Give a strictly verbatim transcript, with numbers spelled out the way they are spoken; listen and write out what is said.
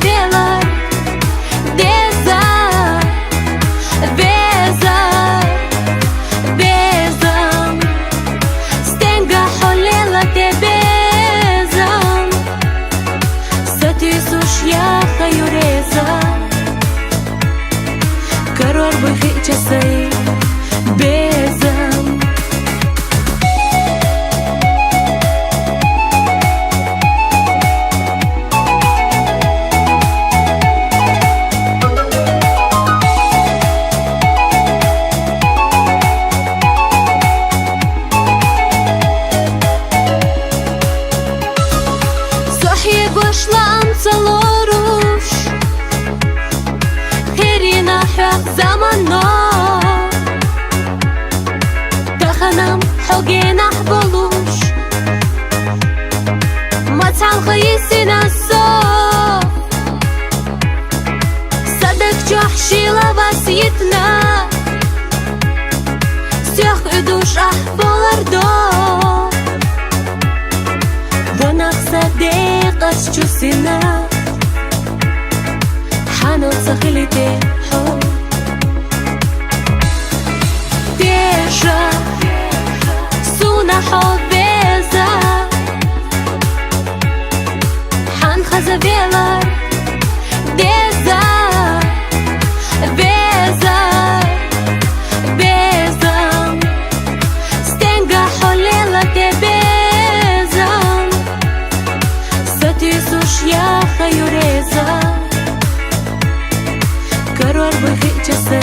велар, деза, веза, безам. Стенгаь хьулелла те безам. Са туьсуш яха юреза. Карор буй хиъ часай безам. Сохьи башлан ца лоруш, хӀерина хьох замано. Таханам хьо генахь болуш, мацалха йисина со. Са даг чохь шила вас йитна, сох уьдуш ахь болар до. Ванах са декъас чу сина, хьанал ца хилите хьо. Теша, суна хьо веза, хьан хаза велар, деза, веза, безам. Стенгаь хьулелла те безам. Са туьсуш яха юреза. Карор буй хиъ часа